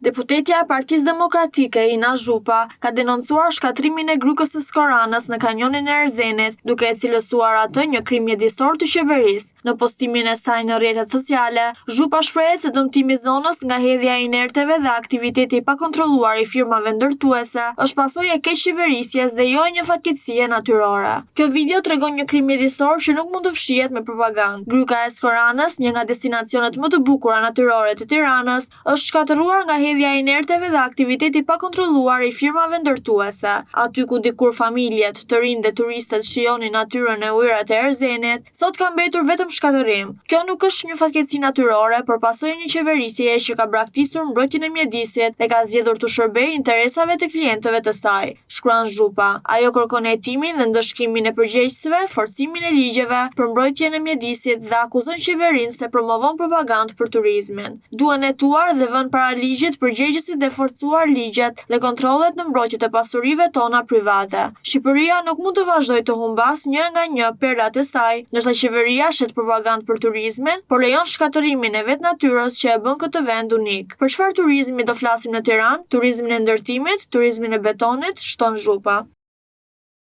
Deputetja e Partisë Demokratike, Ina Zhupa, ka denoncuar shkatërrimin e Grykës së Skoranës në Kanionin e Erzenit, duke e cilësuar atë një krim mjedisor të qeverisë. Në postimin e saj në rrjetet sociale, Zhupa shprehet se dëmtimi i zonës nga hedhja e inerteve dhe aktiviteti i pakontrolluar i firmave ndërtuese është pasojë e keqqeverisjes dhe jo e një fatkeqësie natyrore. Kjo video tregon një krim mjedisor që nuk mund të fshihet me propagandë. Gryka e Skoranës, një nga destinacionet më të bukura natyrore të Tiranës, është shkatërruar nga hedhja e inerteve dhe aktiviteti i pakontrolluar i firmave ndërtuese. Aty ku dikur familjet, të rinjtë dhe turistët shijonin natyrën e ujërat e Erzenit, sot ka mbetur vetëm shkatërrim. Kjo nuk është një fatkeqësi natyrore, por pasojë e një qeverisjeje që ka braktisur mbrojtjen e mjedisit dhe ka zgjedhur t'u shërbejë interesave të klientëve të saj, shkruan Zhupa. Ajo kërkon hetimin dhe ndëshkimin e përgjegjësve, forcimin e ligjeve për mbrojtjen e mjedisit dhe akuzon qeverinë se promovon propagandë për turizmin. Duhen hetuar dhe vënë para ligjit përgjegjësit dhe forcuar ligjet dhe kontrollet në mbrojtje të pasurive tona private. Shqipëria nuk mund të vazhdojë të humbasë një nga një perlat e saj, ndërsa qeveria shet propagandë për turizmin, por lejon shkatërrimin e vetë natyrës që e bën këtë vend unik. Për çfarë turizmi do flasim në Tiranë? Turizmin e ndërtimit? Turizmin e betonit? shton Zhupa.